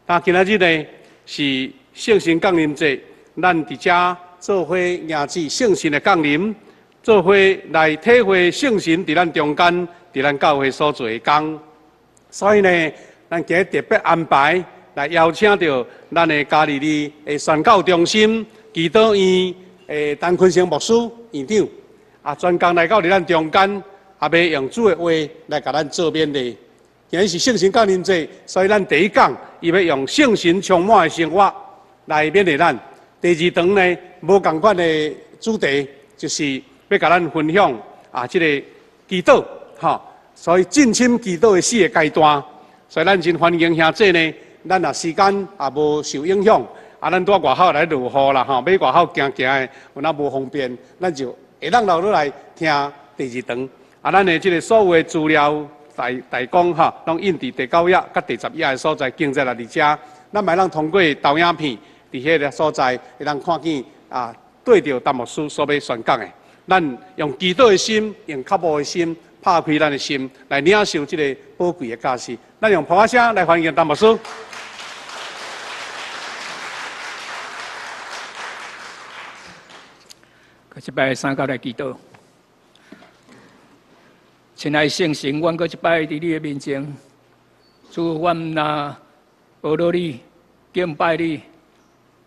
但今仔日呢是聖神降臨節，咱佇遮做伙迎接聖神的降臨，做伙來體會聖神佇咱中間、佇咱教會所做的工。所以呢，咱今日特別安排來邀請著咱的加利利的宣教中心祈禱院的陳坤成牧師院長，啊，專工來到佇咱中間，啊，欲用主的話來共咱做勉勵。今日是聖神降臨節，所以咱第一講，伊欲用聖神充滿的生活來勉勵咱。第二堂呢，無仝款的主題，就是欲共咱分享啊，這個祈禱，吼。所以進深祈禱的四個階段，所以咱真歡迎兄弟呢。咱若時間也無受影響，啊，咱佇外口來落雨啦，吼，欲外口行行的，有哪無方便，咱就會當留落來聽第二堂。啊，咱的這個所有的資料大大綱吼，攏印佇第九頁佮第十頁的所在，經節也佇遮。咱嘛會當通過投影片，佇彼个所在會當看見啊，對著陳牧師所欲宣講的。咱用祈禱的心，用渴慕的心，拍開咱的心，來領受這个寶貴的教示。咱用噗仔聲來歡迎陳牧師。閣一擺三甲來祈禱。親愛聖神，阮閣一擺佇你的面前，主，阮若學落你，敬拜你，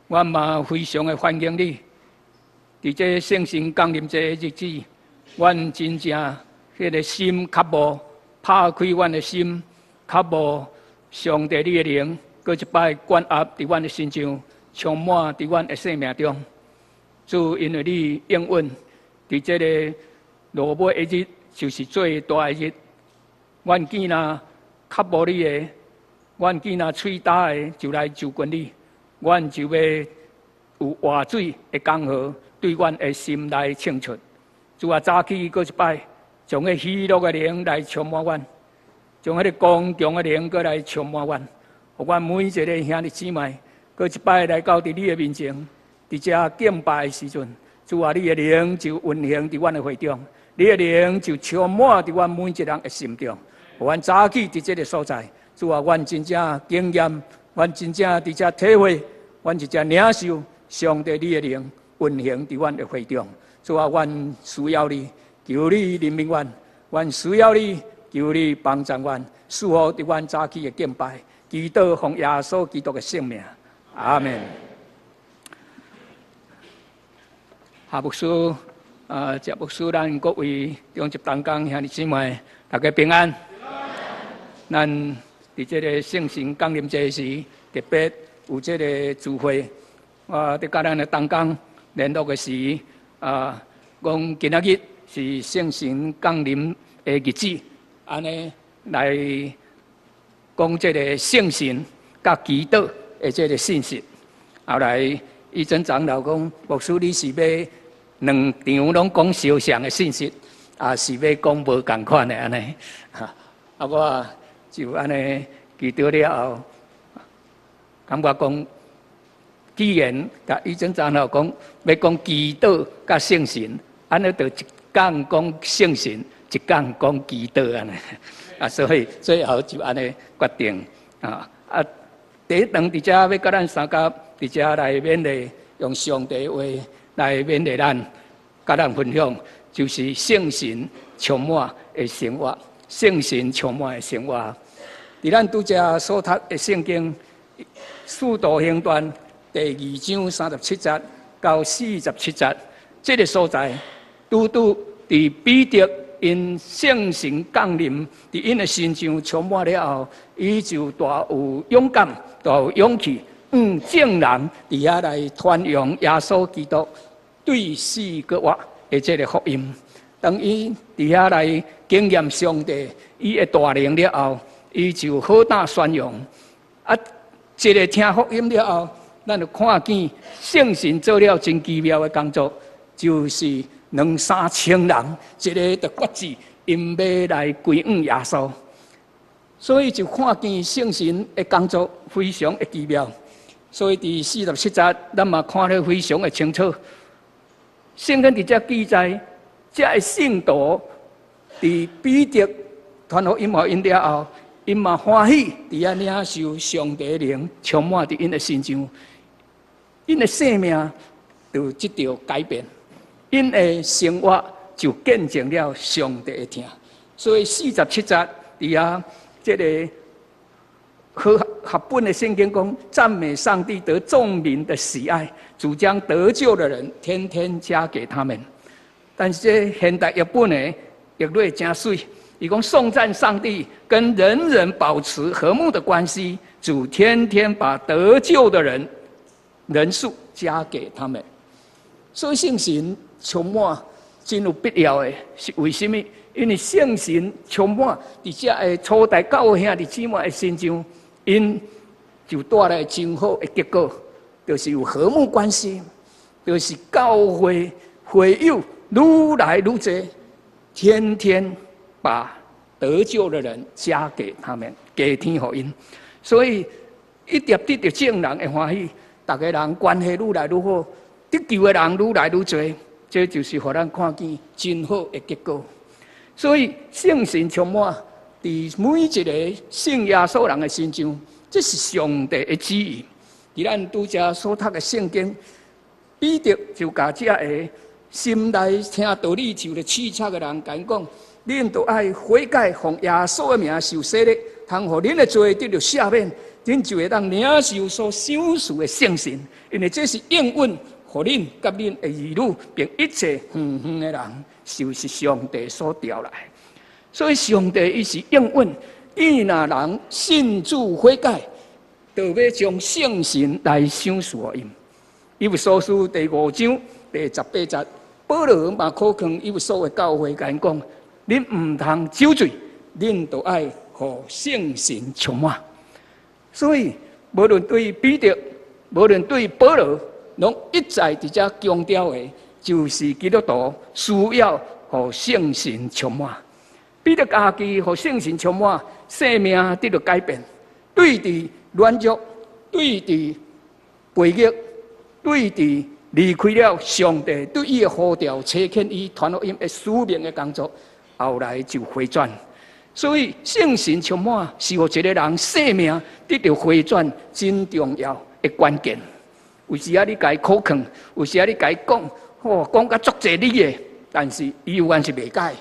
阮嘛非常的歡迎你。佇這聖神降臨節的日子，阮真正彼个心渴慕，拍開阮的心，渴慕上帝你的靈，閣一擺灌壓佇阮的身上，充滿佇阮的生命中。主，因為你應允，佇這个落尾的日，就是最大的日。阮見若渴慕你的，阮見若喙焦的，就來就近你，阮就欲有活水的江河對阮的心內衝出。主啊，早起閣一擺，將彼喜樂的靈來充滿阮，將彼个剛強的靈閣來充滿阮，予阮每一个兄弟姊妹閣一擺來到佇你的面前，佇遮敬拜的時陣，主啊，你的靈就運行佇阮的會中，你的靈就充滿佇阮每一个人的心中，予阮早起佇這个所在，主啊，阮真正經驗，阮真正佇遮體會，阮真正領受上帝你的靈運行佇阮的會中。主啊，阮需要你，求你憐憫阮，阮需要你，求你幫助阮，賜福佇阮早起的敬拜，祈禱奉耶穌基督的聖名，阿們。夏牧師，啊，謝牧師，咱各位中集同工兄弟姊妹，大家平安。咱佇這個聖神降臨節時，特別有這個聚會，我佇佮咱的同工聯絡的時，啊，講今仔日是聖神降臨的日子，按呢來講這個聖神佮祈禱的這個信息。後來伊陣長老講，牧師你是欲兩場攏講相像的信息，抑是欲講無仝款的按呢？啊，我就按呢祈禱了後，感覺講，既然共伊陣長老講欲講祈禱佮聖神，按呢就一講講聖神，一講講祈禱按呢。啊，所以最後就按呢決定啊。啊，第一堂佇遮欲佮咱相佮佇遮來勉勵，用上帝話來勉勵咱，佮咱分享，就是聖神充滿的生活，聖神充滿的生活。佇咱拄才所讀的聖經《使徒行傳》第二章37節到47節，這个所在，拄拄佇彼得𪜶聖神降臨佇𪜶的身上充滿了後，伊就大有勇敢，大有勇氣，向眾人佇遐來傳揚耶穌基督對死閣活的這个福音。當伊佇遐來經驗上帝伊的大能了後，伊就好膽宣揚。啊，一个聽福音了後，咱就看見聖神做了真奇妙的工作，就是兩三千人一个就決志，𪜶欲來歸向耶穌。所以就看見聖神的工作非常的奇妙。所以佇47節，咱嘛看得非常的清楚。聖經佇遮記載，這个聖徒佇彼得傳福音予𪜶了後， 𪜶嘛歡喜佇遐領受上帝靈充滿佇𪜶的身上，𪜶的生命就得著改變，𪜶的生活就見證了上帝的疼。所以47節佇遐這个和合本的聖經講，讚美上帝得眾民的喜愛，主將得救的人天天加給他們。但是這現代譯本的譯落誠媠，伊講頌讚上帝跟人人保持和睦的關係，主天天把得救的人人數加給他們。所以聖神充滿真有必要的，是為什麼？因為聖神充滿佇這个初代教會兄弟姊妹的身上，𪜶就帶來真好的結果，就是有和睦關係，就是教會會友愈來愈濟，天天把得救的人加給他們，加添予𪜶。所以一直得著眾人的歡喜，逐家人關係愈來愈好，得救的人愈來愈濟，這就是予咱看見真好的結果。所以聖神充滿佇每一个信耶穌人的身上，這是上帝的旨意。佇咱拄才所讀的聖經，彼得就共這个心內聽道理受著刺插的人，共𪜶講：恁著愛悔改，奉耶穌的名受洗禮，通予恁的罪得著赦免，恁就會當領受所賞賜的聖神。因為這是應允，予恁佮恁的兒女，並一切遠遠的人，就是上帝所召來。所以上帝伊是應允，伊若人信主悔改，就欲將聖神來賞賜予𪜶。以弗所書第五章第18節，保羅嘛苦勸以弗所的教會，共𪜶講：恁毋通酒醉，恁著愛予聖神充滿。所以，無論對彼得，無論對保羅，攏一再佇遮強調的，就是基督徒需要予聖神充滿。彼得家己予聖神充滿，生命得著改變，對佇軟弱，對佇背逆，對佇離開了上帝對伊的呼召，差遣伊傳福音的使命的工作，後來就回轉。所以聖神充滿是予一个人生命得著回轉真重要的關鍵。有時仔你共伊苦勸，有時仔你共伊講，吼講甲足濟理的，但是伊猶原是袂改。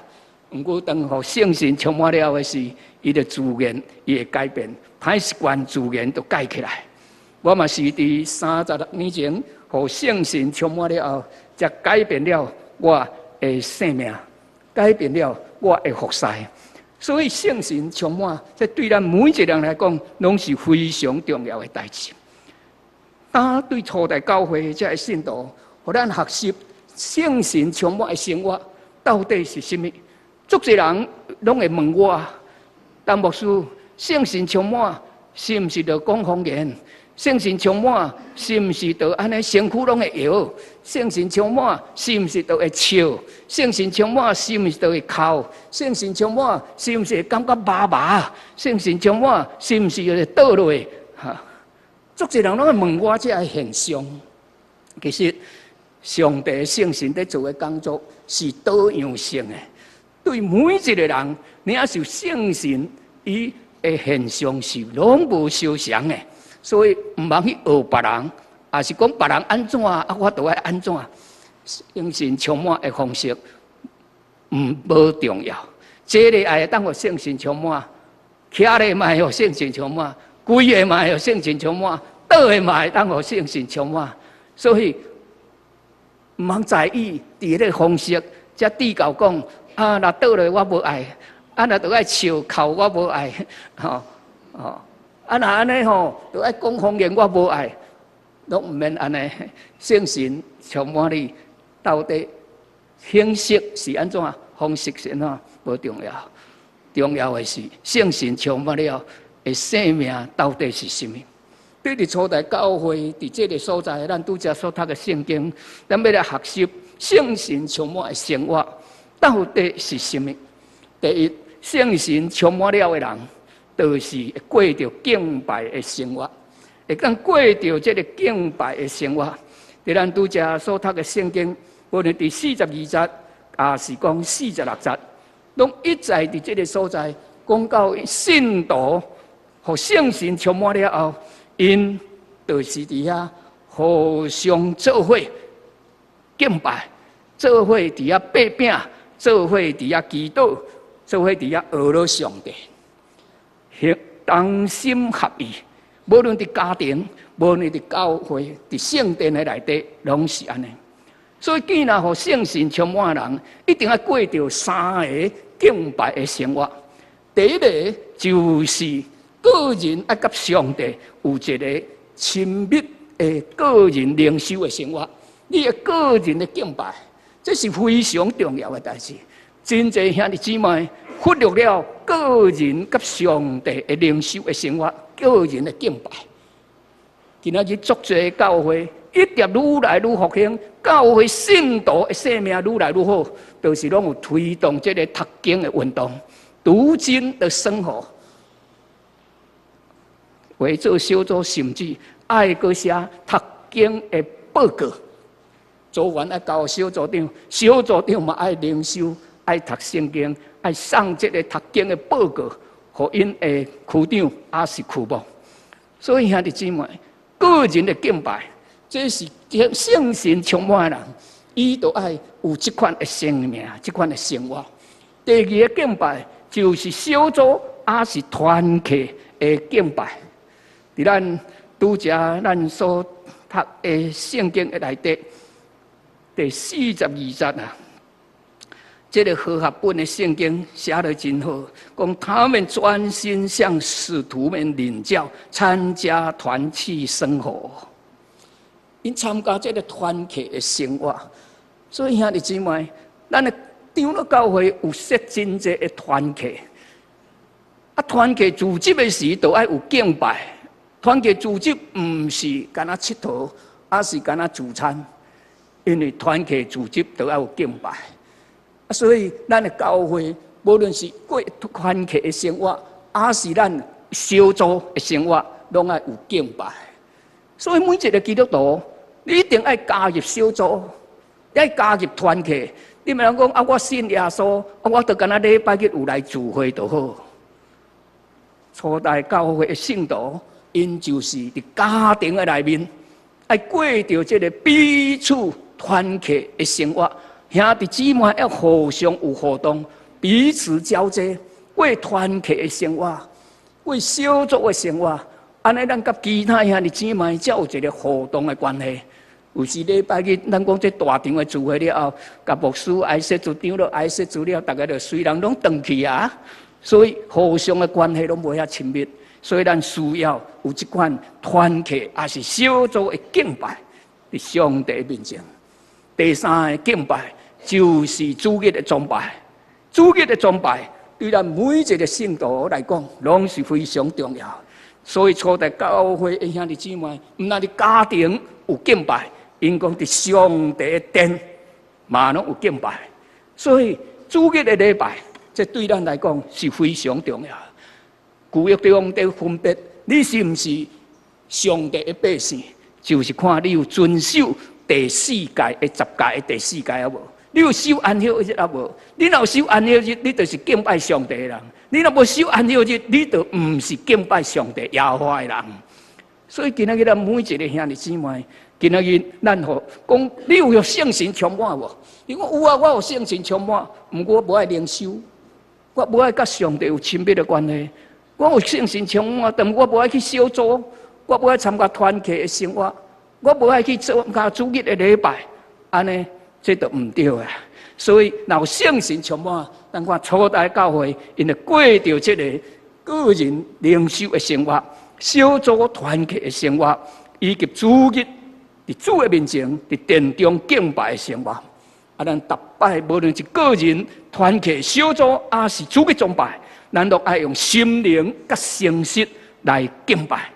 毋過當予聖神充滿了的時，伊就自然伊會改變，歹習慣自然就改起來。我嘛是佇36年前，予聖神充滿了後，才改變了我的生命，改變了我的服侍。所以聖神充滿，這對咱每一個人來講，攏是非常重要的代誌。啊，對初代教會這个信徒，予咱學習聖神充滿的生活到底是啥物？足濟人攏會問我，陳牧師，聖神充滿是毋是著講方言？聖神充滿是毋是著按呢身軀攏會搖？聖神充滿是毋是著會笑？聖神充滿是毋是著會哭？聖神充滿是毋是會感覺麻麻？聖神充滿是毋是會倒落？哈！足濟人攏會問我這个現象。其實，上帝聖神佇做的工作是多樣性的。對每一個人，領受聖神，伊的現象是攏無相仝的，所以毋通去學別人，抑是講別人按怎，啊，我就愛按怎。聖神充滿的方式，毋無重要。坐咧會當予聖神充滿，徛咧嘛會予聖神充滿，跪的嘛會予聖神充滿，倒的嘛會當予聖神充滿。所以毋通在意佇彼个方式，才計較講啊，若倒落我無愛，啊若著愛笑哭我無愛，吼吼，啊若按呢吼，著愛講方言我無愛，攏毋免按呢。聖神充滿你，到底形式是按怎，方式是按怎，無重要，重要的是聖神充滿了的生命到底是啥物？對佇初代教會，佇這个所在，咱拄才所讀的聖經，咱欲來學習聖神充滿的生活到底是啥物？第一，聖神充滿了的人，就是會過著敬拜的生活，會當過著這个敬拜的生活。佇咱拄才所讀的聖經，無論佇42節，抑是講46節，攏一再佇這个所在講到信徒予聖神充滿了後，𪜶就是佇遐互相做伙敬拜，做伙佇遐擘餅，做伙佇遐祈禱，做伙佇遐學了上帝，同心合意。無論佇家庭，無論佇教會，佇聖殿的內底，攏是按呢。所以，既然予聖神充滿人，一定愛過著三个敬拜的生活。第一個就是個人愛佮上帝有一个親密的個人靈修的生活，你的個人的敬拜，這是非常重要的代誌。真濟兄弟姊妹忽略了個人佮上帝的靈修的生活，個人的敬拜。今仔日足濟教會一直愈來愈復興，教會信徒的生命愈來愈好，就是攏有推動這个讀經的運動，讀經的生活。為做小組，甚至愛閣寫讀經的報告。組員愛交小組長，小組長嘛愛靈修，愛讀聖經，愛送這个讀經的報告，予𪜶的區長抑是區牧。所以兄弟姊妹，個人的敬拜，這是聖神充滿的人，伊就愛有這款的生命，這款的生活。第二个敬拜就是小組抑是團契的敬拜。佇咱拄才咱所讀的聖經的內底，第42節啊，這个和合本的聖經寫得真好，講他們專心向使徒們領教，參加團契生活。𪜶參加這个團契的生活，所以兄弟姊妹，咱的長老教會有設真濟的團契。啊，團契組織的時，就愛有敬拜。團契組織毋是干焦𨑨迌，抑是干焦聚餐，因為團契組織都愛有敬拜。啊，所以咱的教會，無論是過團契的生活，抑是咱小組的生活，攏愛有敬拜。所以每一个基督徒，你一定愛加入小組，愛加入團契。你毋通講啊，我信耶穌，啊，我就干焦禮拜日有來聚會就好。初代教會的聖徒，𪜶就是佇家庭的內面，愛過著這个彼此團契的生活，兄弟姊妹要互相有互動，彼此交接，過團契的生活，過小組的生活，按呢，咱佮其他兄弟姊妹才有一个互動的關係。有時禮拜日，咱講這大場的聚會了後，共牧師哀說組長了哀說資料，逐家就隨人攏轉去啊。所以互相的關係攏無遐親密，所以咱需要有這款團契，抑是小組的敬拜，佇上帝面前。第三个敬拜就是主日的崇拜，主日的崇拜對咱每一个信徒來講，攏是非常重要。所以初代教會的兄弟姊妹，毋但佇家庭有敬拜，𪜶講佇上帝的殿嘛攏有敬拜。所以主日的禮拜，這對咱來講是非常重要。舊約中佇分別你是毋是上帝的百姓，就是看你有遵守第四誡的十誡的第四誡抑無？你有守安息日抑無？你若有守安息日，你就是敬拜上帝的人；你若無守安息日，你就毋是敬拜上帝耶和華的人。所以今仔日咱每一个兄弟姊妹，今仔日咱予講，你有予聖神充滿無？伊講有啊，我有聖神充滿，毋過我無愛靈修，我無愛佮上帝有親密的關係。我有聖神充滿，但我無愛去小組，我無愛參加團契的生活，我無愛去參加主日的禮拜，按呢，這就毋對啊。所以，若有聖神充滿，咱看初代教會，𪜶就過著這个個人靈修的生活、小組團契的生活，以及主日佇主的面前，佇殿中敬拜的生活。啊，咱逐擺無論是個人團契、小組，抑是主日崇拜，咱都愛用心靈佮誠實來敬拜，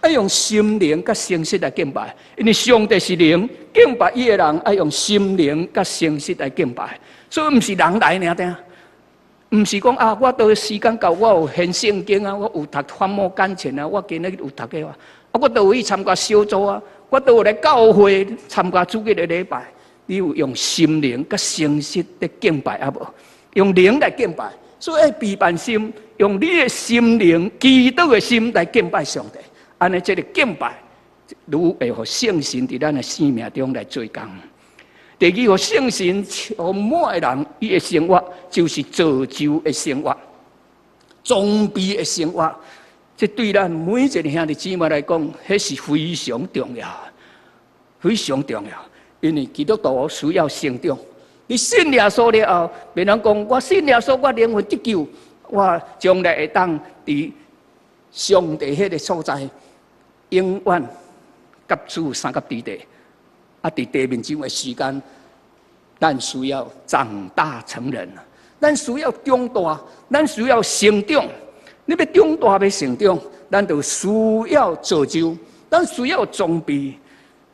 愛用心靈佮誠實來敬拜，因為上帝是靈，敬拜伊的人愛用心靈佮誠實來敬拜，所以毋是人來爾爾，毋是講啊，我都時間到，我有獻聖經啊，我有讀梵摩感情啊，我今日有讀的啊，啊，我都有去參加小組啊，我都有來教會參加主日的禮拜。你有用心靈佮誠實的敬拜抑無？用靈來敬拜，所以愛備辦心，用你的心靈、祈禱的心來敬拜上帝。按呢，這个敬拜，愈會予聖神佇咱的生命中來做工。第二個聖神充滿的人，伊的生活就是造就的生活，裝備的生活。這對咱每一個兄弟姊妹來講，彼是非常重要，非常重要。因為基督徒需要成長。你信耶穌了後，別人講我信耶穌，我靈魂得救，我將來會當佇上帝彼个所在，永遠佮主相佮佇地。啊，佇地面上的時間，咱需要長大成人，咱需要長大，咱需要成長。你欲長大欲成長，咱就需要造就，咱需要裝備。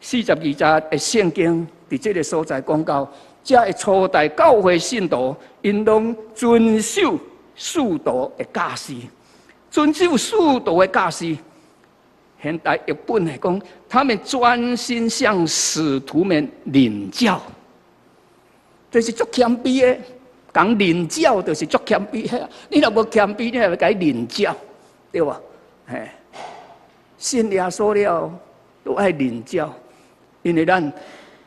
42節的聖經佇這个所在講到，這个初代教會信徒，𪜶攏遵守使徒的教示，遵守使徒的教示。現代譯本來講，他們專心向使徒們領教，這是足謙卑的。講領教就是足謙卑的。你若無謙卑，你會共伊領教，對無？嘿，信耶穌了，都愛領教，因為咱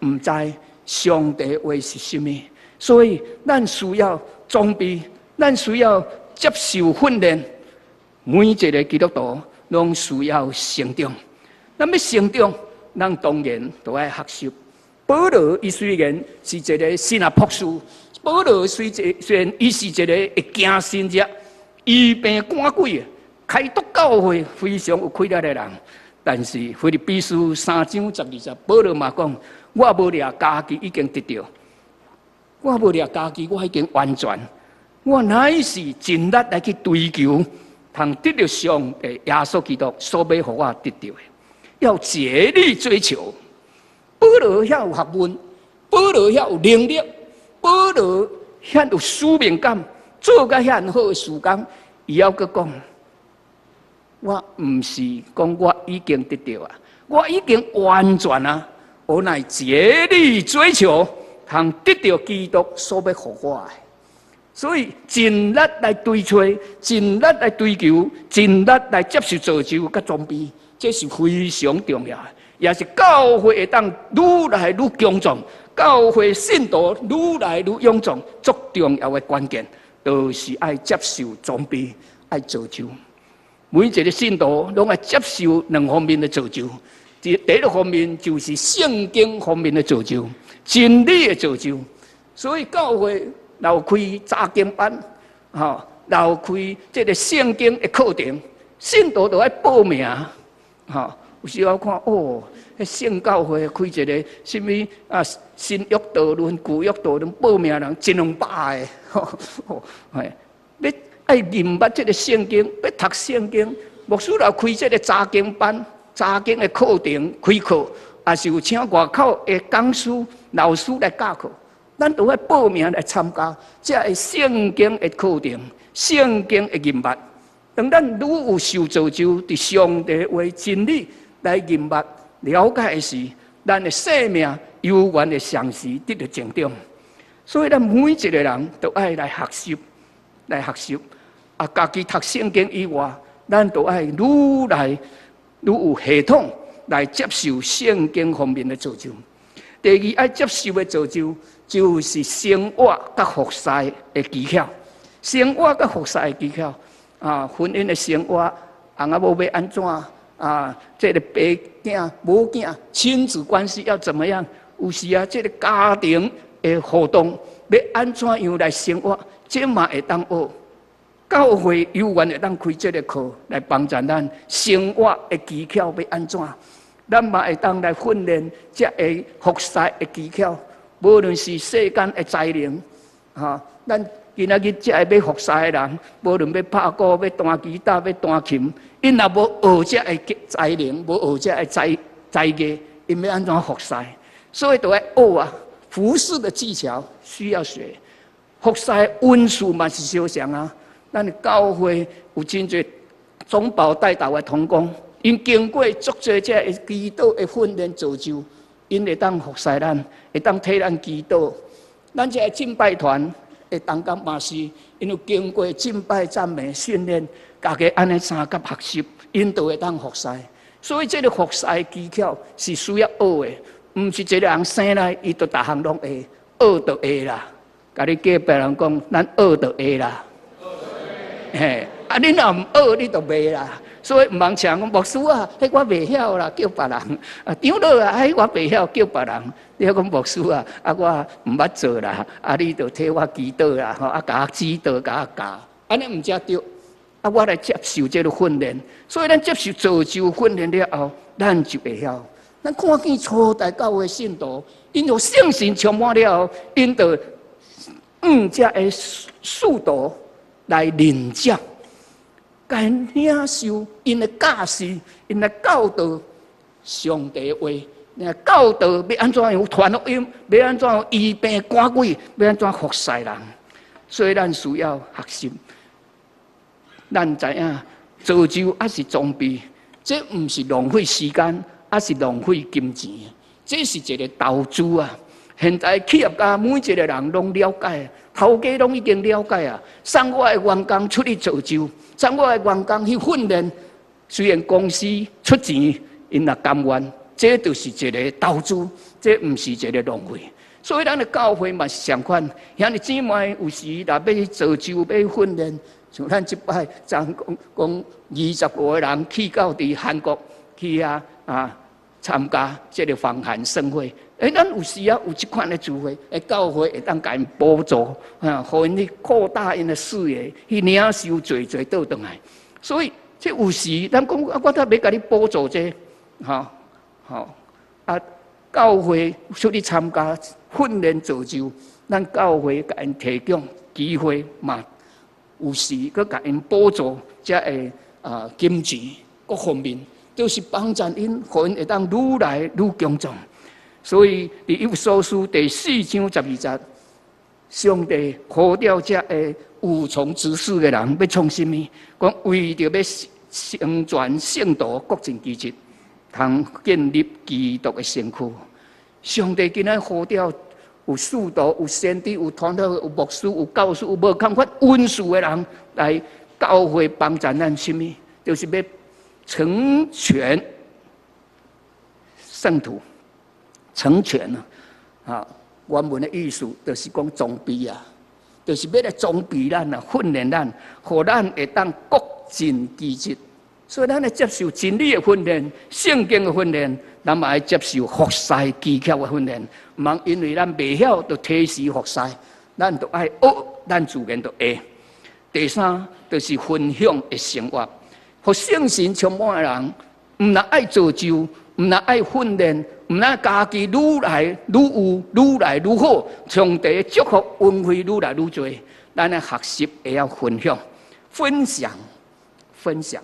毋知上帝話是啥物，所以咱需要裝備，咱需要接受訓練。每一个基督徒攏需要成長。咱欲成長，咱當然都愛學習。保羅伊雖然是一个神學博士，保羅雖然伊是一个會行神蹟、醫病趕鬼、開拓教會非常有氣力的人，但是腓立比書3章12節，保羅嘛講：我無掠家己已經得著，我無掠家己我已經完全，我乃是盡力來去追求，通得著上帝耶穌基督所欲予我得著的，要竭力追求。保羅遐有學問，保羅遐有能力，保羅遐有使命感，做甲遐好的事工，伊猶閣講：我毋是講我已經得著啊，我已經完全啊，我乃竭力追求，通得著基督所欲予我的。所以盡力來追揣，盡力來追求，盡力來接受造就佮裝備，這是非常重要的，也是教會會當愈來愈強壯，教會信徒愈來愈勇壯，足重要的關鍵，就是愛接受裝備，愛造就。每一个信徒攏愛接受兩方面的造就。第一個方面就是聖經方面的造就，真理的造就。所以教會若有開查經班，吼，若有開這个聖經的課程，信徒都愛報名，吼。有時我看哦，彼聖教會開一个啥物啊新約導論、舊約導論，報名人一兩百个，吼，嘿，欲愛認捌這个聖經，欲讀聖經，牧師若開這个查經班、查經的課程開課，抑是有請外口的講師、老師來教課，咱都愛報名來參加這个聖經的課程、聖經的認捌。當咱愈有受造就，佇上帝話真理來認捌、了解的時，咱的生命猶原會相時得著成長。所以，咱每一个人都愛來學習，來學習。啊，家己讀聖經以外，咱都愛愈來愈有系統來接受聖經方面的造就。第二，愛接受的造就，就是生活佮服侍的技巧。生活佮服侍的技巧，啊，婚姻的生活，翁仔某欲按怎？啊，這个爸囝母囝親子關係要怎麼樣？有時啊，這个家庭的互動欲按怎樣來生活，這嘛會當學。教會猶原會當開這个課來幫助咱生活的技巧欲按怎？咱嘛會當來訓練這个服侍的技巧，無論是世間的才能，哈，咱今仔日這个欲服侍的人，無論欲拍鼓、欲彈吉他、欲彈琴，𪜶若無學這个才能，無學這個才藝，𪜶欲按怎服侍？所以都愛學啊，服侍的技巧需要學，服侍恩賜嘛是相像啊。咱教會有真濟總保代禱的同工，𪜶經過足濟這个祈禱的訓練造就，𪜶會當服侍咱，會當替咱祈禱。咱這个敬拜團的同工嘛是，𪜶有經過敬拜讚美訓練，家己按呢相佮學習，𪜶就會當服侍。所以這个服侍技巧是需要學的，毋是一个人生來伊就逐項攏會，學就會啦。共你隔壁人講，咱學就會啦。嘿，啊，你若毋學，你就袂啦。所以毋通像講牧師啊，彼我袂曉啦，叫別人。啊，長老啊，彼我袂曉，叫別人。你講牧師啊，啊我毋捌做啦，啊你就替我祈禱啦，吼，啊共我指導，共我教，按呢毋才對。啊，我來接受這个訓練，所以咱接受造就訓練了後，咱就會曉。咱看見初代教會信徒，𪜶予聖神充滿了後，𪜶就按這个使徒來認證。共領受𪜶的教示，𪜶來教導上帝話，來教導欲按怎樣傳福音，欲按怎樣醫病趕鬼，欲按怎服侍人。所以咱需要學習。咱知影造就抑是裝備，這毋是浪費時間，抑是浪費金錢，這是一个投資啊！現在企業家每一个人攏了解，頭家攏已經了解啊。送我的員工出去造就，送我的員工去訓練，雖然公司出錢，𪜶也甘願，這就是一个投資，這毋是一个浪費。所以咱的教會嘛是相款，兄弟姊妹有時若欲去造就，欲訓練，像咱這擺講講25個人去到佇韓國去遐啊參加這个訪韓盛會。欸，咱有時啊有這款的聚會，欸，教會會當共𪜶補助，啊，予𪜶去擴大𪜶的視野，去領受濟濟倒轉來。所以這有時咱講啊，我才欲共你補助這，吼吼啊，教會出去參加訓練造就，咱教會共𪜶提供機會嘛，有時閣共𪜶補助，這个啊金錢各方面，都是幫助𪜶，予𪜶會當愈來愈強壯。所以，佇以弗所書第4章12節，上帝呼召這个有從職事的人，欲創啥物？講為著欲成全聖徒，各盡其職，通建立基督的身軀。上帝今仔呼召有使徒、有先知、有傳道、有牧師、有教師、有無仝款恩賜的人來教會幫助咱啥物？就是欲成全聖徒。成全啊！啊，原文的意思就是講裝備啊，就是欲來裝備咱啊，訓練咱，予咱會當各盡其職。所以，咱愛接受真理的訓練、聖經的訓練，咱嘛愛接受服侍技巧的訓練。毋通因為咱袂曉，就推辭服侍，咱就愛學，咱自然就會。第三，就是分享的生活，予聖神充滿的人，毋但愛造就，毋但愛訓練。毋但家己愈來愈有，愈來愈好，上帝祝福恩惠愈來愈濟。咱愛學習會曉分享，分享，分享。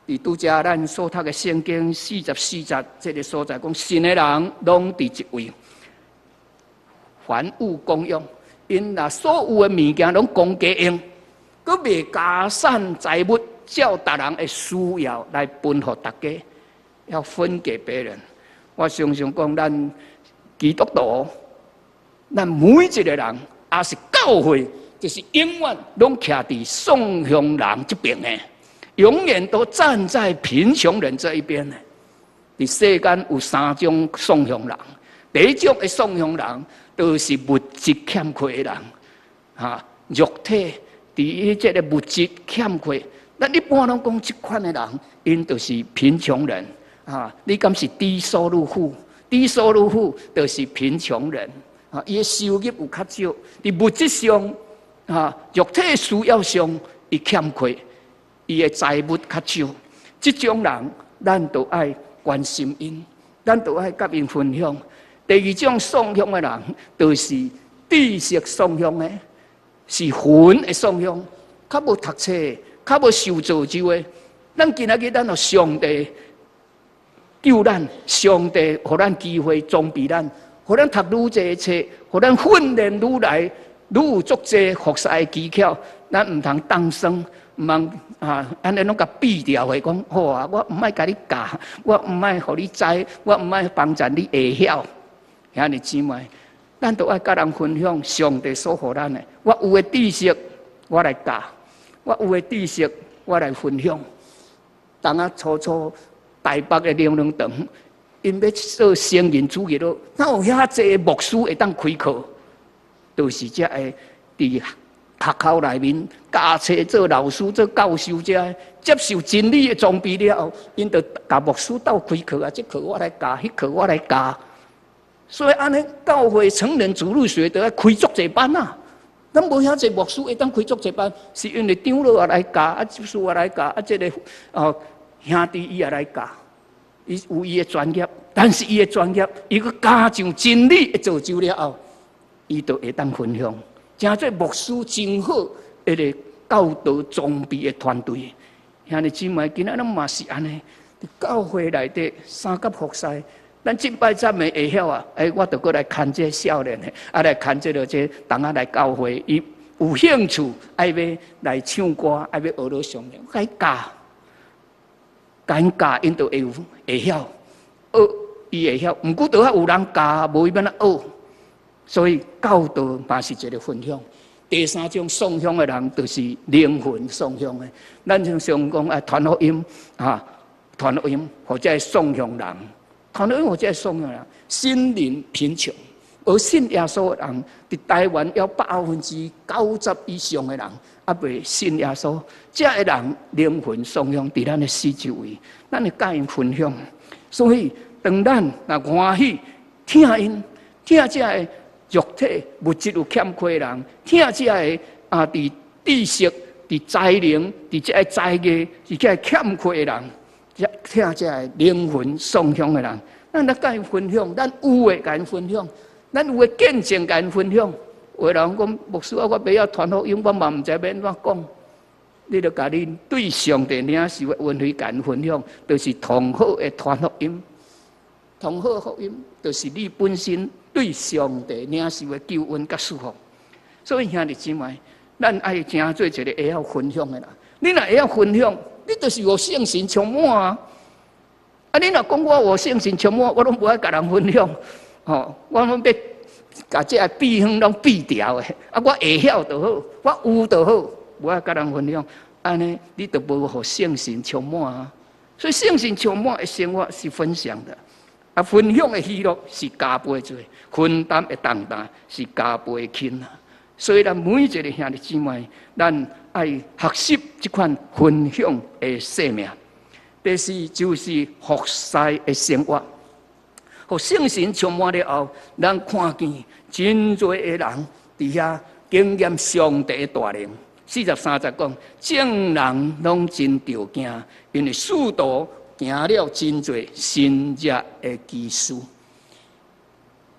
佇拄才咱所讀的聖經44節這个所在講，信的人攏佇一位，凡物公用，𪜶若所有的物件攏公家用，閣袂加散財物，照逐人的需要來分予大家，要分給別人。我常常講，咱基督徒，咱每一个人，抑是教會，就是永遠攏徛佇喪窮人這邊的，永遠都站在貧窮人這一邊的。佇世間有三種喪窮人，第一種的喪窮人，就是物質欠缺的人，哈，肉體佇這个物質欠缺，咱一般攏講這款的人，𪜶就是貧窮人。啊！你敢是低收入戶？低收入戶就是貧窮人。啊，伊的收入有較少，佇物質上，啊，肉體需要上，伊欠缺，伊的財物較少。這種人，咱都愛關心𪜶，咱都愛佮𪜶分享。第二種喪窮的人，就是知識喪窮的，是魂的喪窮，較無讀冊，較無受造就的。咱今仔日咱予上帝救咱，上帝予咱機會裝備咱，予咱讀愈濟冊，予咱訓練愈來愈有足濟服侍的技巧，咱毋通當生，毋通啊，按呢攏共避掉的，講好啊，我毋愛共你教，我毋愛予你知，我毋愛幫助你會曉。兄弟姊妹，咱都愛佮人分享上帝所予咱的。我有的知識，我來教；我有的知識，我來分享。當仔初初台北的靈糧堂，𪜶欲做成人主日咯，哪有遐濟牧師會當開課？就是這个佇學校內面教冊做老師、做教授這接受真理的裝備了後，𪜶就共牧師鬥開課啊！這課我來教，彼課我來教。所以按呢，教會成人主日學都愛開足濟班啊！咱無遐濟牧師會當開足濟班，是因為長老也來教，啊執事也來教，啊這个哦兄弟伊也來教，伊有伊的專業，但是伊的專業，伊閣加上真理的造就了後，伊就會當分享，成做牧師真好一个教導裝備的團隊。兄弟姊妹，今仔咱嘛是按呢，佇教會內底相佮服侍。咱敬拜讚美會曉啊，欸，我就閣來牽這少年的，啊來牽這个這同仔來教會，伊有興趣愛欲來唱歌，愛欲學落上面，我共伊教，共𪜶教，𪜶就會有會曉學，伊會曉。毋過著愛有人教，無伊欲按怎學。所以教導嘛是一个分享。第三種送香的人，就是靈魂送香的。咱常常講啊，傳福音啊，傳福音或者送香人。傳福音或者送香人，心靈貧窮，而信耶穌的人，佇台灣有90%以上的人猶未信耶穌。這个人靈魂送香佇咱的四周圍，咱會佮𪜶分享。所以，當咱若歡喜疼𪜶，疼這个肉體物質有欠缺的人，疼這个啊，佇知識、佇才能、佇這个才藝、佇這个欠缺的人，疼這个靈魂送香的人，咱來佮𪜶分享，咱有的共𪜶分享，咱有的見證共𪜶分享。有的人講牧師啊，我袂曉傳福音，我嘛毋知欲按怎講。你著共你對上帝領受的恩惠共𪜶分享，就是上好的傳福音。上好福音，就是你本身對上帝領受的救恩佮祝福。所以兄弟姊妹，咱愛成做一个會曉分享的人。你若會曉分享，你就是予聖神充滿啊！啊，你若講我予聖神充滿，我攏無愛共人分享，吼，我攏欲共這个秘方攏秘牢的。啊，我會曉就好，我有就好，無愛共人分享。按呢，你就無予聖神充滿啊！所以聖神充滿的生活是分享的，啊，分享的喜樂是加倍濟，分擔的重擔是加倍輕啊！所以，咱每一个兄弟姊妹，咱愛學習這款分享的生命。第四就是服侍的生活，予聖神充滿了後，咱看見真濟的人佇遐經驗上帝的大能。43節講，眾人攏真著驚，因為使徒行了真濟神蹟的奇事。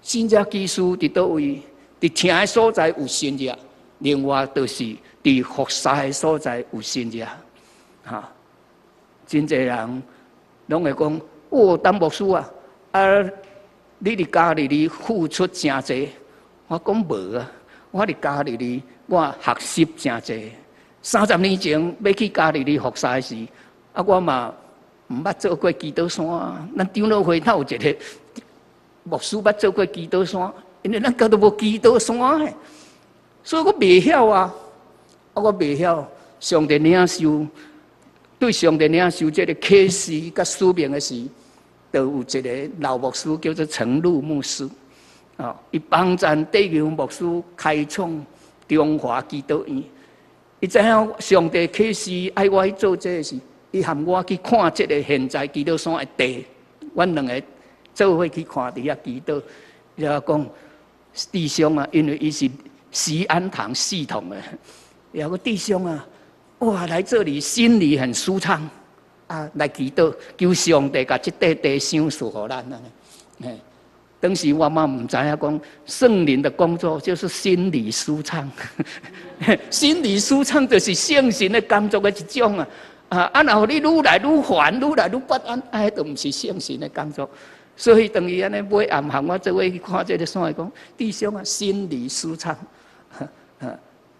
神蹟奇事佇佗位？佇疼的所在有神蹟，另外就是佇服侍的所在有神蹟。哈，真濟人攏會講：哦，陳牧師啊，啊，你佇加利利付出誠濟。我講無啊，我佇加利利我學習誠濟。30年前欲去加利利服侍時，啊，我嘛毋捌做過祈禱山啊。咱長老會哪有一个牧師捌做過祈禱山？因為咱家都無祈禱山的，所以我袂曉啊！啊，我袂曉。上帝領受對上帝領受這个啟示佮使命的時，就有一个老牧師叫做陳露牧師，啊，伊幫贊戴玉牧師開創中華祈禱院。伊知影上帝啟示愛我去做這个時，伊含我去看這个現在祈禱山的地，阮兩个做伙去看佇遐祈禱，伊就講弟兄啊，因為伊是錫安堂系統的，有個弟兄啊，哇，來這裡心裡很舒暢啊，來祈禱，求上帝共這塊地賞賜予咱啊。嘿，當時我嘛毋知影講聖靈的工作就是心裡舒暢，心裡舒暢就是聖神的工作的一種啊。啊，若予你愈來愈煩，愈來愈不安，啊，彼就毋是聖神的工作。所以當伊按呢尾暗含我做伙去看這个山，伊講弟兄啊，心裡舒暢，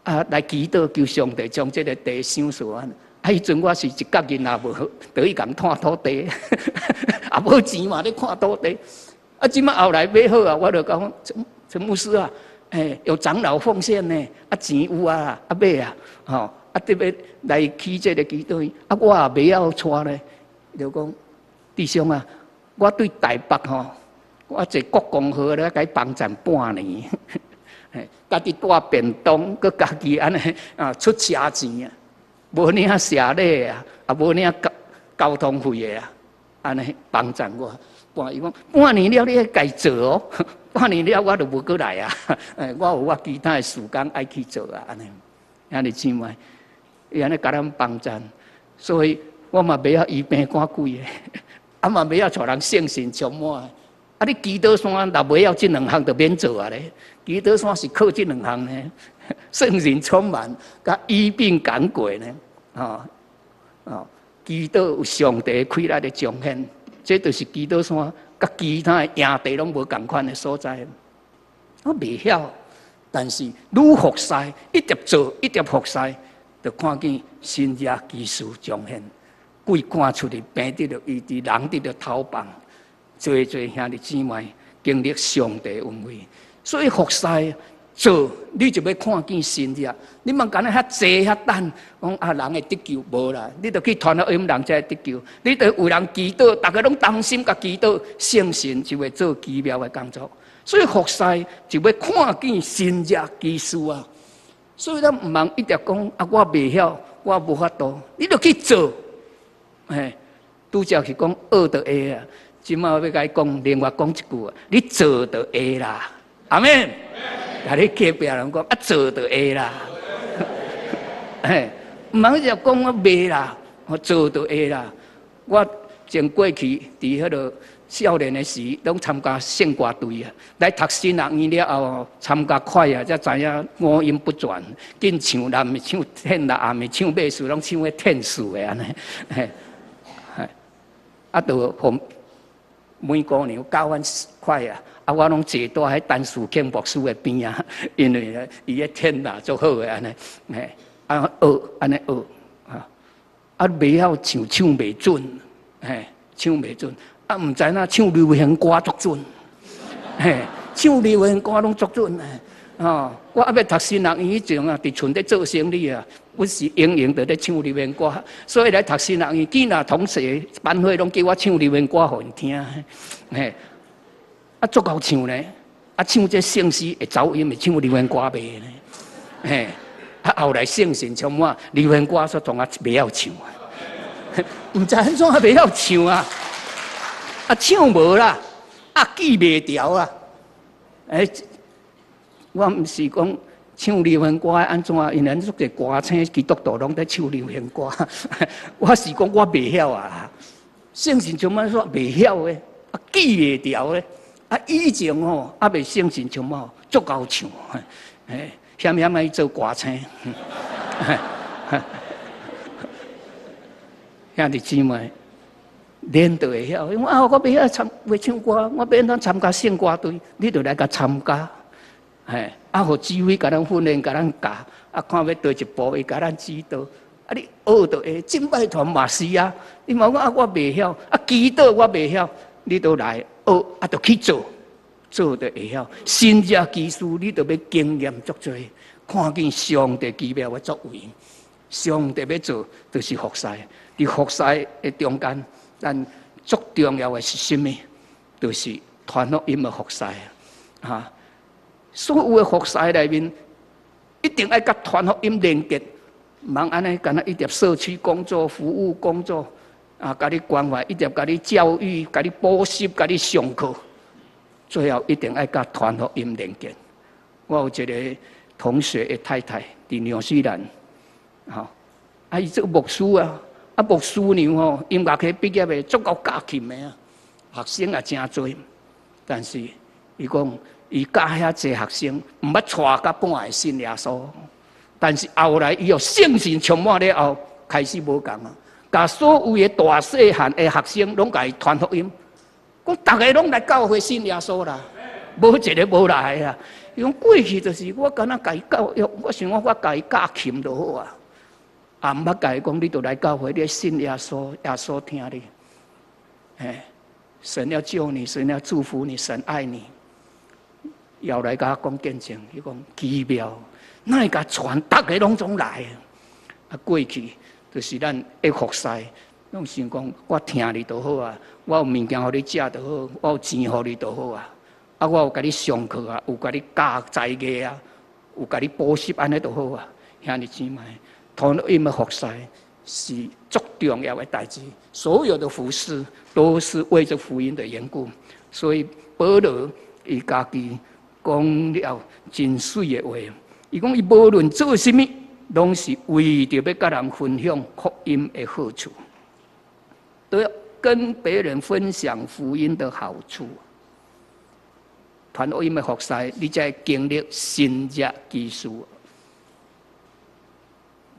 啊，來祈禱求上帝將這个地賞賜阮。啊，彼陣我是一角銀也無，就去共湠土地，也無錢嘛咧湠土地。啊，這擺後來買好啊，我就講陳牧師啊，欸，有長老奉獻呢，啊錢有啊，啊買啊，吼，啊特別來起這个祈禱院，啊我也袂曉帶咧，就講弟兄啊，我對台北吼，我坐國光號咧，共伊幫贊半年，家己帶便當，閣家己按呢啊出車錢啊，無領謝禮啊，啊無領交通費的啊，按呢幫贊我。半伊講半年了，你愛共做哦。半年了，我就無閣來啊。我有我其他的事工愛去做啊，按呢。兄弟姊妹，伊按呢共咱幫贊，所以我嘛袂曉醫病趕鬼的，啊嘛袂曉帶人聖神充滿。啊！你祈禱山若袂曉這兩項，就免做啊咧。祈禱山是靠這兩項呢，聖神充滿，佮醫病趕鬼呢。哦哦，祈禱有上帝氣力的彰顯，這就是祈禱山佮其他的營地攏無仝款的所在。我袂曉，但是愈服侍，一直做，一直服侍，就看見神蹟奇事彰顯，鬼趕出去，病得著醫治，人得著頭放。濟濟兄弟姊妹經歷上帝恩惠，所以服侍做，你就欲看見神蹟。你莫干焦遐坐遐等，講啊人會得救無啦？你著去傳福音，人才會得救。你著為人祈禱，逐家攏同心共祈禱，聖神就會做奇妙的工作。所以服侍就欲看見神蹟奇事啊！所以咱毋通一直講啊，我袂曉，我無法度，你著去做。嘿，拄才是講學就會啊。這馬欲共你講，另外講一句啊，你做就會啦，阿們。共你隔壁人講啊，做就會啦。嘿，毋通一直講我袂啦，我做就會啦。我前過去佇彼个少年的時，攏參加聖歌隊啊。來讀神學院了後，參加快啊，才知影五音不全，緊唱若毋是唱天樂，也毋是唱馬術，攏唱彼天使的按呢。嘿，啊，就予梅姑娘教阮快啊，啊，我攏坐佇彼陳樹慶牧師的邊仔，因為咧，伊彼天樂足好的按呢，嘿，啊學按呢學，啊，啊袂曉唱，唱袂準，嘿，唱袂準，啊毋知影唱流行歌足準，嘿，唱流行歌攏足準的，哦，我猶未讀神學院彼陣啊，佇厝咧做生理啊，阮是閒閒就咧唱流行歌，所以來讀神學院，囡仔同學班會攏叫我唱流行歌予𪜶聽，嘿，啊足𠢕唱咧，啊唱這聖詩會走音，會唱流行歌袂呢，嘿，啊後來聖神充滿，流行歌煞總啊袂曉唱，毋知按怎袂曉唱啊，啊唱無啦，啊記袂牢啊，欸，我毋是講唱流行歌按怎，因為咱足濟歌星基督徒攏咧唱流行歌。我是講我袂曉啊，聖神充滿煞袂曉的，啊記袂牢的，啊以前吼猶未聖神充滿，足𠢕唱，嘿，險險愛做歌星。兄弟姊妹，練就會曉。因為啊，我袂曉參，袂唱歌，我欲按怎參加聖歌隊？你就來共參加。嘿，啊，予指揮共咱訓練，共咱教，啊，看欲佗一步，伊共咱指導。啊，你學就會，敬拜團嘛是啊。你莫講啊，我袂曉，啊，祈禱我袂曉，你都來學，啊，就去做，做就會曉。神蹟奇事，你就欲經驗足濟，看見上帝奇妙的作為。上帝欲做，就是服侍。佇服侍的中間，咱足重要的是啥物？就是傳福音的服侍啊！所有的服侍內面，一定愛佮傳福音連結，毋通按呢，干焦一直社區工作、服務工作啊，共你關懷，一直共你教育、共你補習、共你上課，最後一定愛佮傳福音連結。我有一个同學的太太佇紐西蘭，吼，啊，伊做牧師啊，啊，牧師娘吼，音樂系畢業的，足𠢕教琴的啊，學生也誠濟，但是伊講，伊教遐濟學生，毋捌帶甲半个信耶穌。但是後來伊予聖神充滿了後，開始無仝啊，共所有的大細漢的學生攏共伊傳福音，講逐个攏來教會信耶穌啦，無一个無來啊。伊講過去就是我敢若共伊教育，我想講我共伊教琴就好啊，也毋捌共伊講你著來教會，你信耶穌，耶穌疼你。嘿，神要救你，神要祝福你，神愛你。又來共我講見證，伊講奇妙，哪會共傳，逐个攏總來。啊，過去就是咱的服侍，攏想講我疼你就好啊，我有物件予你食就好，我有錢予你就好啊，啊，我有共你上課啊，有共你教才藝啊，有共你補習按呢就好啊。兄弟姊妹，傳福音的服侍是足重要的代誌，所有的服侍都是為著福音的緣故。所以保羅伊家己講了真媠的話，伊講伊無論做啥物，攏是為著欲佮人分享福音的好處，都要跟別人分享福音的好處。傳福音的服侍，你才會經歷神蹟奇事。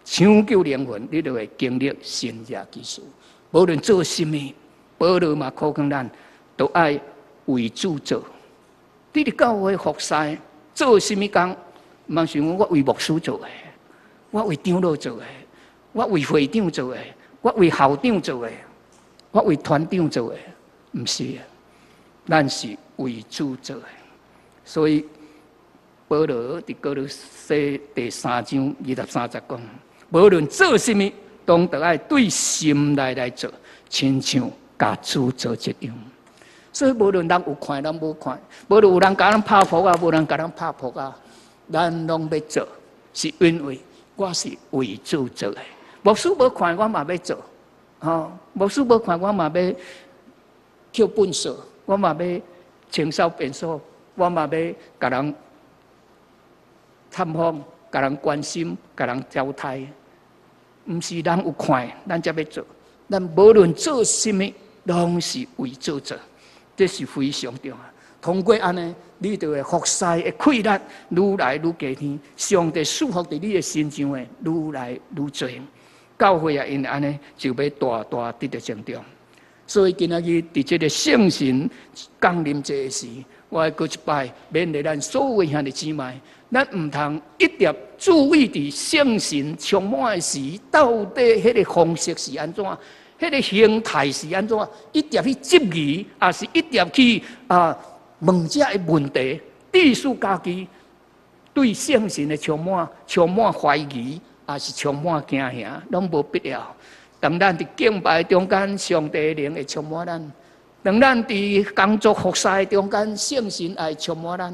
搶救靈魂，你就會經歷神蹟奇事。無論做啥物，保羅嘛苦勸咱，都愛為主做。你佇教會服侍做啥物工，毋通想講我為牧師做的，我為長老做的，我為會長做的，我為校長做的，我為團長做的，毋是啊，咱是為主做的。所以保羅佇歌羅西第三章二十三節講：無論做啥物，攏著愛對心內來做，親像共主做一樣。所以無論人有看，人無看，無論有人共咱拍噗仔，無人共咱拍噗仔，咱攏欲做，是因為我是為主做的。牧師無看，我嘛欲做，吼！牧師無看，我嘛欲抾糞掃，我嘛欲清掃便所，我嘛欲共人探訪、共人關心、共人交代。毋是人有看，咱才欲做。咱無論做啥物，攏是為主做，這是非常重要。通過按呢，你就會服侍的氣力愈來愈加添，上帝賜福佇你的身上的愈來愈濟。教會也因為按呢，就欲大大得著成長。所以今仔日佇這个聖神降臨節的時，我愛閣一擺勉勵咱所有兄弟姊妹，咱毋通一直注意佇聖神充滿的時，到底彼个方式是按怎，彼个形態是按怎，一直去質疑，抑是一直去啊問這个問題，致使家己對聖神的充滿充滿懷疑，抑是充滿驚嚇，攏無必要。當咱佇敬拜中間，上帝的靈會充滿咱；當咱佇工作服侍中間，聖神會充滿咱；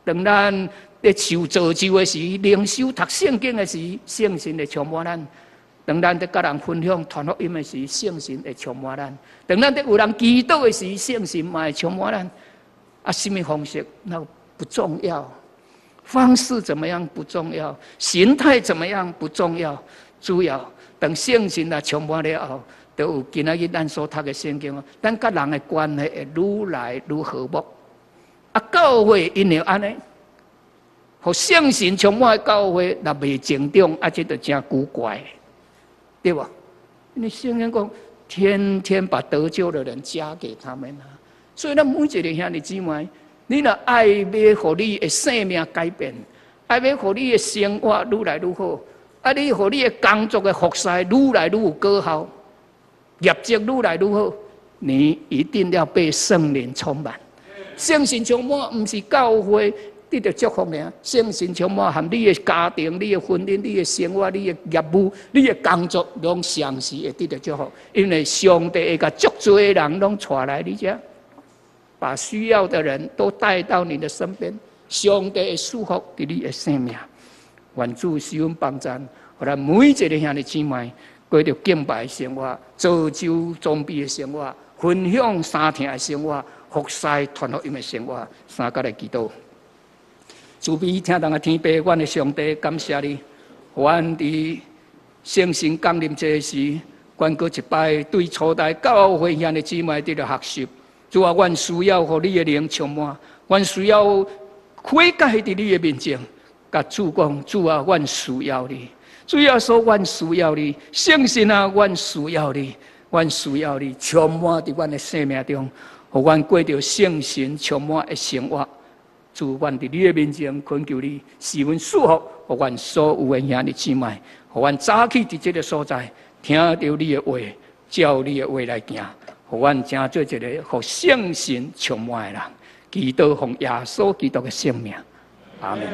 當咱佇受造就的時，靈修讀聖經的時，聖神會充滿咱；當咱佇佮人分享傳福音的時，聖神會充滿咱；當咱佇為人祈禱的時，聖神嘛會充滿咱。啊，啥物方式那不重要，方式怎麼樣不重要，形態怎麼樣不重要，主要當聖神若充滿了後，就有今仔日咱所讀的聖經，咱佮人的關係會愈來愈和睦。啊，教會因為按呢，予聖神充滿的教會，若袂成長，啊，這就誠古怪，對無？因為聖經講，天天把得救的人加給他們啊。所以咱每一个兄弟姊妹，你若愛欲予你的生命改變，愛欲予你的生活愈來愈好，啊，你予你的工作的服侍愈來愈有果效，業績愈來愈好，你一定要被聖靈充滿。聖神充滿，毋是教會得著祝福爾，聖神充滿含你的家庭、你的婚姻、你的生活、你的業務、你的工作，攏同時會得著祝福。因為上帝會共足濟人攏帶來你遮，把需要的人都帶到你的身邊。上帝會賜福佇你的生命。願主賜阮幫贊，予咱每一个兄弟姊妹過著敬拜的生活、造就裝備的生活、分享相疼的生活、服侍傳福音的生活，三佮來祈禱。慈悲疼人的天父，阮的上帝，感謝你，予阮佇聖神降臨節時，阮閣一擺對初代教會兄弟姊妹得著學習。主啊，阮需要予你的靈充滿，阮需要悔改佇你的面前，共主講：主啊，阮需要你。主耶穌，阮需要你。聖神啊，阮需要你，阮需要你充滿佇阮的生命中，予阮過著聖神充滿的生活。主，阮佇你的面前懇求你，賜阮賜福，予阮所有的兄弟姊妹，予阮早起佇這个所在，聽著你的話，照你的話來行，予阮成做一个予聖神充滿的人。祈禱奉耶穌基督的聖名，阿門。